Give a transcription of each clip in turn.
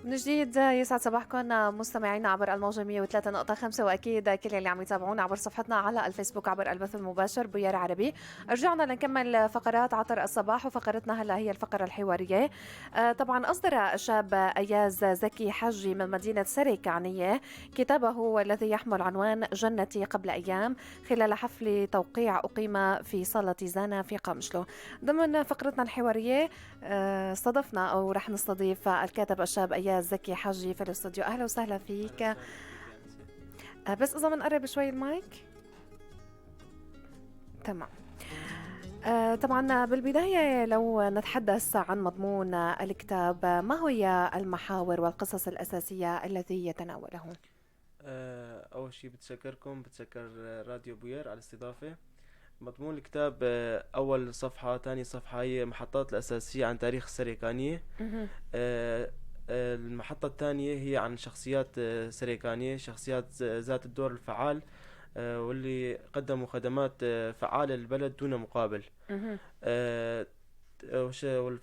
من جديد يسعد صباحكم مستمعينا عبر الموجة 103.5، وأكيد كل اللي عم يتابعونا عبر صفحتنا على الفيسبوك عبر البث المباشر بويار عربي. رجعنا لنكمل فقرات عطر الصباح، وفقرتنا هلا هي الفقرة الحوارية. طبعا أصدر الشاب أياز زكي حجي من مدينة سريكانية كتابه الذي يحمل عنوان جنتي قبل أيام خلال حفل توقيع أقيم في صالة زانا في قامشلو. ضمن فقرتنا الحوارية استضفنا أو رح نستضيف الكاتب الشاب أياز زكي حجي في الاستوديو. أهلا وسهلا فيك. بس إذا بنقرب شوي المايك. تمام. طبعا بالبداية لو نتحدث عن مضمون الكتاب، ما هي المحاور والقصص الأساسية التي يتناوله؟ أول شيء بتشكركم، بتشكر راديو بوير على الاستضافة. مضمون الكتاب، أول صفحة، ثاني صفحة هي محطات الأساسية عن تاريخ السريكانية. المحطة الثانية هي عن شخصيات سريكانية، شخصيات ذات الدور الفعال، واللي قدموا خدمات فعالة للبلد دون مقابل.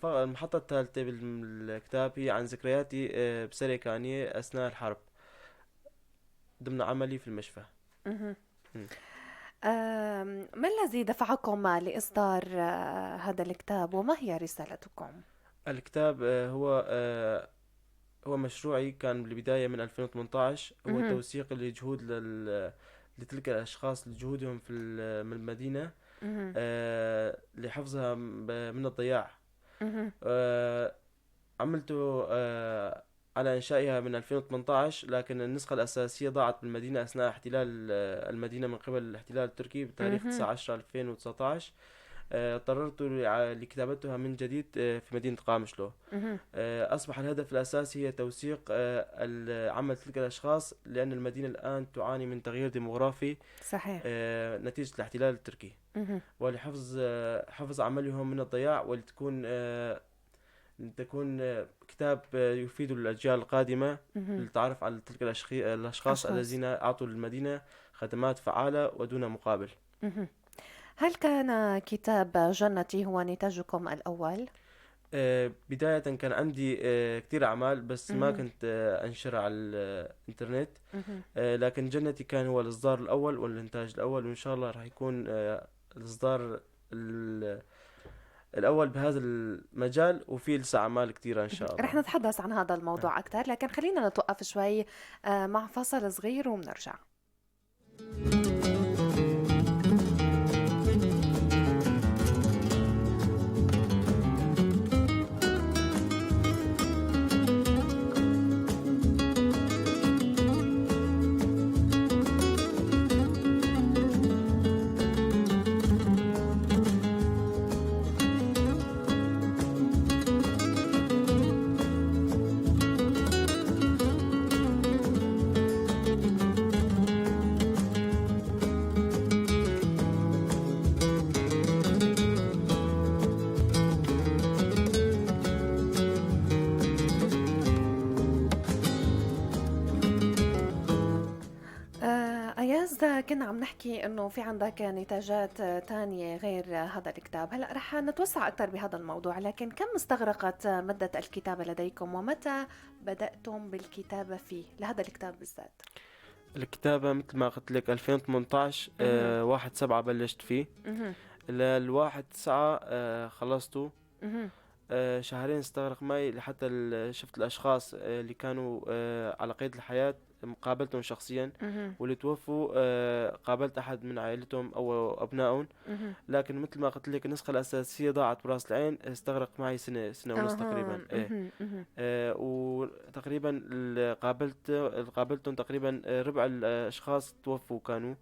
والمحطة الثالثة بالكتاب هي عن ذكرياتي بسريكانية أثناء الحرب ضمن عملي في المشفى. ما الذي دفعكم لإصدار هذا الكتاب وما هي رسالتكم؟ الكتاب هو مشروعي كان بالبداية من 2018، هو توثيق لجهود لتلك الأشخاص لجهودهم في من المدينة، لحفظها من الضياع. عملته على إنشائها من 2018، لكن النسخة الأساسية ضاعت بالمدينة أثناء احتلال المدينة من قبل الاحتلال التركي بتاريخ 9/10/2019. اضطررت لكتابتها من جديد في مدينة قامشلو. أصبح الهدف الأساسي هي توثيق عمل تلك الأشخاص، لأن المدينة الآن تعاني من تغيير ديموغرافي. نتيجة الاحتلال التركي. ولحفظ حفظ عملهم من الضياع، ولتكون تكون كتاب يفيد الأجيال القادمة للتعرف على تلك الأشخاص الذين أعطوا للمدينة خدمات فعالة ودون مقابل. هل كان كتاب جنتي هو نتاجكم الأول؟ بداية كان عندي كتير أعمال، بس ما كنت أنشرها على الإنترنت. لكن جنتي كان هو الإصدار الأول والإنتاج الأول، وإن شاء الله راح يكون الإصدار الأول بهذا المجال، وفي لسه أعمال كتيرة إن شاء الله. رح نتحدث عن هذا الموضوع أكثر، لكن خلينا نتوقف شوي مع فصل صغير وبنرجع. كنا عم نحكي إنه في عندك نتاجات تانية غير هذا الكتاب، هلأ رح نتوسع أكثر بهذا الموضوع، لكن كم استغرقت مدة الكتابة لديكم ومتى بدأتم بالكتابة فيه لهذا الكتاب بالذات؟ الكتابة مثل ما قلت لك 2018، 1/7 بلشت فيه. لل1/9 خلصته. شهرين استغرق معي لحتى شفت الأشخاص اللي كانوا على قيد الحياة، قابلتهم شخصيا، واللي توفوا قابلت أحد من عائلتهم أو أبنائهم. لكن مثل ما قلت لك النسخة الأساسية ضاعت براس العين، استغرق معي سنة ونص تقريبا. وتقريبا قابلتهم تقريبا ربع الأشخاص توفوا كانوا.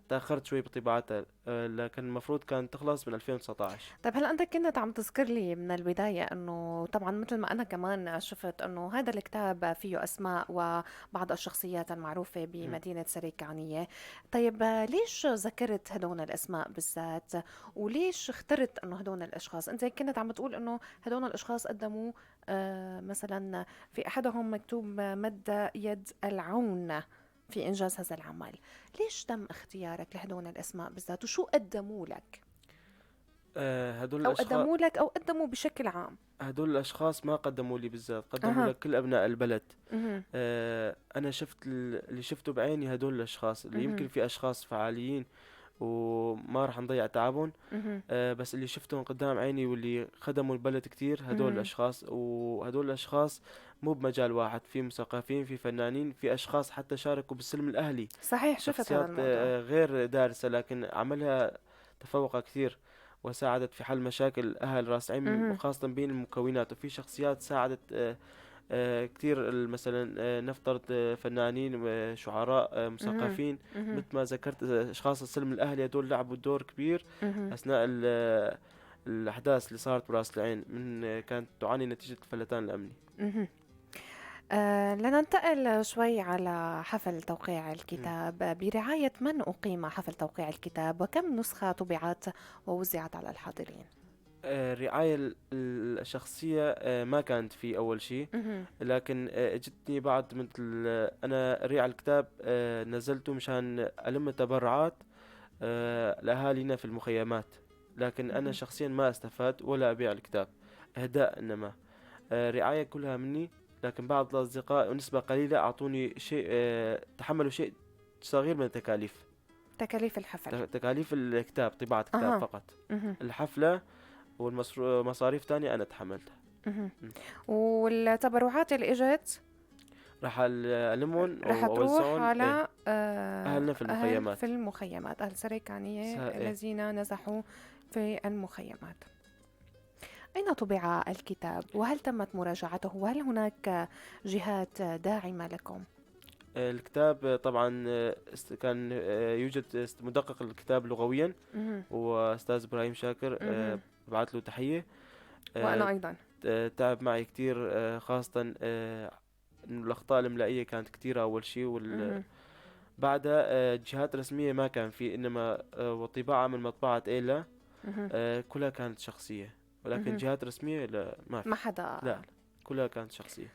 تأخرت شوي بطباعتها، لكن المفروض كان تخلص من 2019. طيب هلا أنت كنت عم تذكر لي من البداية أنه طبعا مثل ما أنا كمان شفت أنه هذا الكتاب فيه أسماء وبعض الشخصيات المعروفة بمدينة سريكانية. طيب ليش ذكرت هدول الأسماء بالذات وليش اخترت أنه هدول الأشخاص؟ أنت كنت عم تقول أنه هدول الأشخاص قدموا مثلا في أحدهم مكتوب مد يد العون في إنجاز هذا العمل، ليش تم اختيارك لهدول الأسماء بالذات وشو قدموا لك؟ هدول أو قدموا لك أو قدموا بشكل عام؟ هدول الأشخاص ما قدموا لي بالذات، قدموا لكل أبناء البلد. أنا شفت اللي شفته بعيني هدول الأشخاص، اللي يمكن في أشخاص فعاليين وما راح نضيع تعبهم، بس اللي شفتهم قدام عيني واللي خدموا البلد كتير هدول الأشخاص. وهدول الأشخاص مو بمجال واحد، في مثقفين، في فنانين، في أشخاص حتى شاركوا بالسلم الأهلي. صحيح، شفت هذا شخصيات، الموضوع. غير دارسة لكن عملها تفوق كثير وساعدت في حل مشاكل أهل راس عين، وخاصة بين المكونات. وفي شخصيات ساعدت كثير، مثلا، نفترض، فنانين وشعراء، مثقفين. مثل ما ذكرت، أشخاص السلم الأهلي هدول لعبوا دور كبير أثناء الأحداث اللي صارت براس العين، من، كانت تعاني نتيجة الفلتان الأمني. لننتقل شوي على حفل توقيع الكتاب. برعاية من أقيم حفل توقيع الكتاب، وكم نسخة طبعت ووزعت على الحاضرين؟ الرعاية الشخصية، ما كانت في أول شيء، لكن، اجتني بعد مثل، أنا ريع الكتاب، نزلته مشان ألم التبرعات، لأهالينا في المخيمات، لكن أنا شخصيا ما استفاد ولا أبيع الكتاب، إهداء إنما. رعاية كلها مني، لكن بعض الأصدقاء ونسبة قليلة أعطوني شيء، تحملوا شيء صغير من التكاليف. تكاليف الحفل. تكاليف الكتاب، طباعة كتاب فقط. الحفلة والمصاريف تانية أنا تحملتها. والتبرعات اللي إجت؟ راح ألمهم راح تروح وأوزعهم، على، إيه. أهلنا في أهل المخيمات. في المخيمات، أهل سريكانية إيه. الذين نزحوا في المخيمات. أين طبع الكتاب؟ وهل تمت مراجعته؟ وهل هناك جهات داعمة لكم؟ الكتاب طبعا، كان، يوجد مدقق الكتاب لغويا، وأستاذ إبراهيم شاكر، بعت له تحية. وأنا أيضا. تعب معي كتير، خاصة، إنه الأخطاء الإملائية كانت كتيرة أول شيء، بعدها، جهات رسمية ما كان في، إنما، وطباعة من مطبعة إيلا، كلها كانت شخصية، ولكن جهات رسمية لا، ما في. ما حدا. لا، كلها كانت شخصية.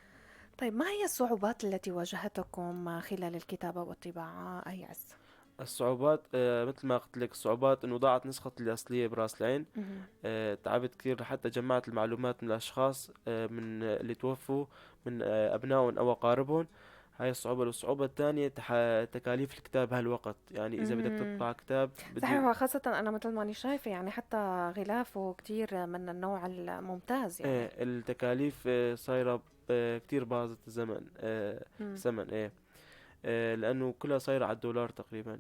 طيب، ما هي الصعوبات التي واجهتكم خلال الكتابة والطباعة أياز؟ الصعوبات، مثل ما قلت لك، الصعوبات إنه ضاعت نسخة الأصلية براس العين. تعبت كثير لحتى جمعت المعلومات من الأشخاص، من اللي توفوا من، أبنائهم أو أقاربهم. هاي الصعوبة. والصعوبة الثانية تكاليف الكتاب هالوقت، إذا بدك تطبع كتاب بدي صحيح، وخاصة أنا مثل ما أني شايفة حتى غلافه كتير من النوع الممتاز. إيه، التكاليف، صايرة، كتير باظت الزمن، زمن، إيه. لأنه كلها صايرة على الدولار تقريبا.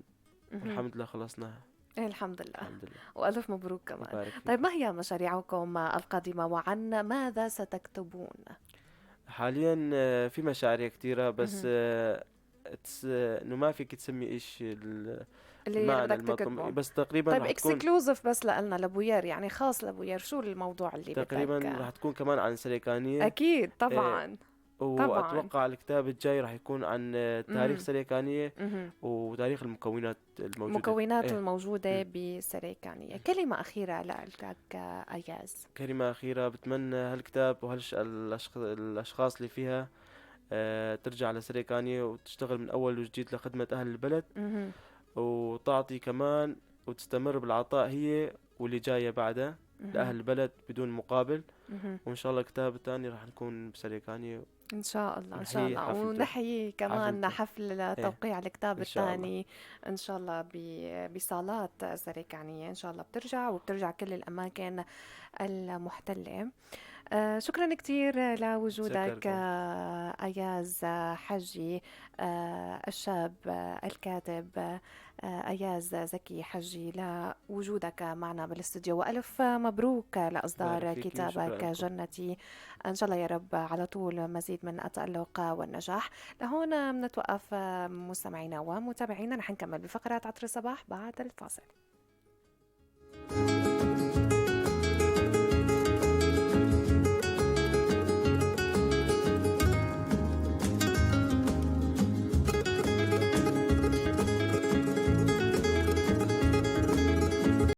والحمد لله خلصناها. إيه، الحمد لله. الحمد لله. وألف مبروك كمان. مبارك فيك. طيب، ما هي مشاريعكم القادمة وعن ماذا ستكتبون؟ حاليا، في مشاريع كتيرة، بس، إنه ما فيك تسمي إيش اللي المعنى بدك المطلوب. تكتبه. بس تقريباً طيب، رح تكون اكسكلوزيف بس لنا لبوير، يعني خاص لبوير، شو الموضوع اللي بدك؟ تقريباً رح تكون كمان عن سريكانية. أكيد، طبعاً. وأتوقع طبعاً. الكتاب الجاي رح يكون عن تاريخ سريكانية وتاريخ المكونات الموجودة. المكونات إيه. الموجودة بسريكانية. كلمة أخيرة لك أياز. كلمة أخيرة، بتمنى هالكتاب الأشخاص اللي فيها، ترجع لسريكانية وتشتغل من أول وجديد لخدمة أهل البلد. وتعطي كمان وتستمر بالعطاء هي واللي جاية بعدها لأهل البلد بدون مقابل. وإن شاء الله الكتاب الثاني رح نكون بسريكانية. إن شاء الله، إن شاء نحيي الله. حفلته. ونحيي كمان حفلته. حفل إيه. توقيع الكتاب إن شاء الله. الثاني إن شاء الله بصالات سريكانية. إن شاء الله بترجع وبترجع كل الأماكن المحتلة. شكرا كتير لوجودك، شكراً. أياز حجي، الشاب، الكاتب، أياز زكي حجي، لوجودك معنا بالاستوديو، وألف مبروك لإصدار بارك فيكي، كتابك شكراً لكم. جنتي. إن شاء الله يا رب على طول مزيد من التألق والنجاح. لهون بنتوقف، مستمعينا ومتابعينا، رح نكمل بفقرات عطر الصباح بعد الفاصل.